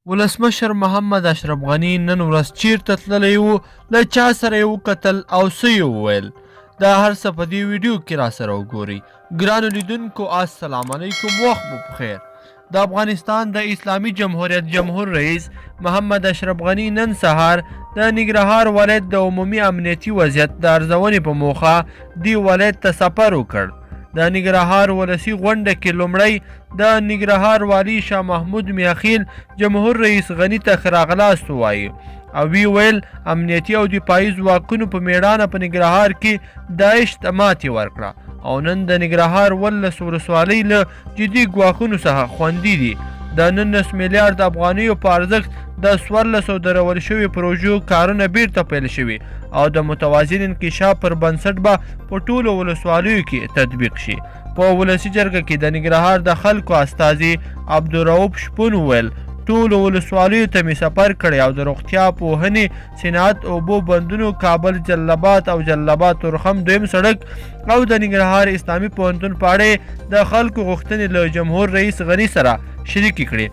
ولسمشر محمد اشرف غني نن ورځ چیرته تللی و، له چا سره یې وکتل او څه یې وویل؟ دا هر څه په دې ویډیو کې راسره وګورئ. ګرانو لیدونکو السلام علیکم، وخت مو پخیر. د افغانستان د اسلامي جمهوریت جمهور رئیس محمد اشرف غني نن سهار د ننګرهار ولایت د عمومي امنیتي وضعیت د ارزونې په موخه دې ولایت ته سفر وکړ. د ننګرهار ولسي غونډه کې لومړی د ننګرهار والي شاه محمود میاخیل جمهور رئیس غني ته ښه راغلاست ووایه او وی ویل امنیتي او دفاعي ځواکونو په میړانه په ننګرهار کې داعش ته ماتې ورکړه او نن د ننګرهار 18 ولسوالۍ له جدي ګواښونو څخه خوندي دي. د 19 میلیارد افغانیو په ارزښت د 14 درول شوي پروژو کارونه بیرته پیل شوي او د متوازن انکشاف پر بنسټ به په ټولو ولسوالیو کې تطبیق شي. په ولسي جرګه کې د ننګرهار د خلکو استازي عبدالرؤف شپون وویل، ټولو ولسوالیو ته مې سفر کړی او د روغتیا، پوهنې، صنعت، اوبو بندونو، کابل جلال آباد او جلال آباد تورخم دویم سړک او د ننګرهار اسلامي پوهنتون په اړه د خلکو غوښتنې له جمهور رئیس غني سره شریکې کړې.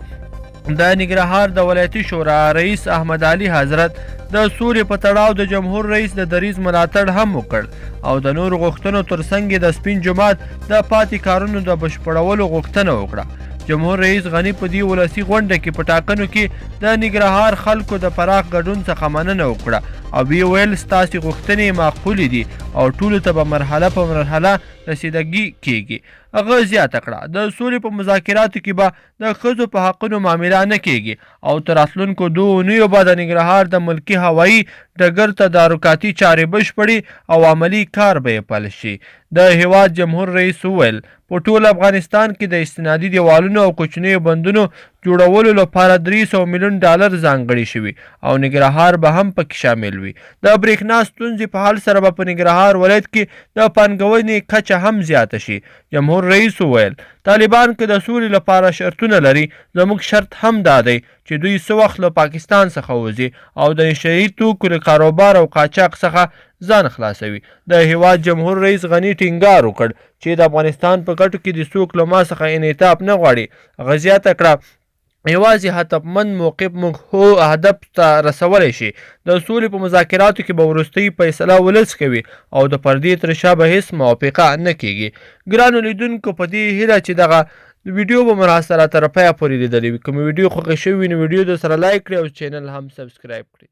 د ننګرهار د ولایتي شورا رئیس احمد علي حضرت د سولې په تړاو د جمهور رئیس د دریځ ملاتړ هم وکړ او د نورو غوښتنو ترڅنګ یې د سپین جومات د پاتې کارونو د بشپړولو غوښتنه وکړه. جمهور رئیس غني په دې ولسي غونډه کې په ټاکنو کې د ننګرهار خلکو د پراخ ګډون څخه مننه وکړه او ویې ویل، ستاسې غوښتنې معقولې دي او ټولو ته به مرحله په مرحله رسیدګي کیږي. هغه زیاته کړه، د سولې په مذاکراتو کې به د ښځو په حقونو معامله نه کېږي او تر راتلونکو دوو اونیو به د ننګرهار د ملکي هوایي ډګر تدارکاتي چارې بشپړې او عملي کار به یې پیل شي. د هېواد جمهور رئیس وویل، په ټول افغانستان کې د استنادي دیوالونو او کوچنیو بندونو جوړولو لپاره 300 میلیون ډالر ځانګړي شوي او ننګرهار به هم پکې شامل وي. د برېښنا ستونزې په حل سره به په ننګرهار ولایت کې د پانګونې کچه هم زیاته شي. جمهور رئیس وویل، طالبان که د سولې لپاره شرطونه لري، زموږ شرط هم دا دی چې دوی څه وخت له پاکستان څخه وځي او د نشه یي توکو له کاروبار او قاچاق څخه ځان خلاصوي. د هېواد جمهور رئیس غني ټینګار وکړ چې د افغانستان په ګټو کې دې څوک له ما څخه انعطاف نه غواړي. هغه زیاته کړه، یوازې هدفمند موقف موږ هو هدف ته رسولی شي. د سولې په مذاکراتو کې به وروستۍ فیصله ولس کوي او د پردې تر شا به هیڅ موافقه نه کیږي. ګرانو لیدونکو، په دې هیله چې دغه ویډیو به مو راسره تر پایه پورې لیدلې وي. که مو ویډیو خوښه شوې وي نو ویډیو در سره لایک کړئ او چینل هم سبسکرایب کړئ.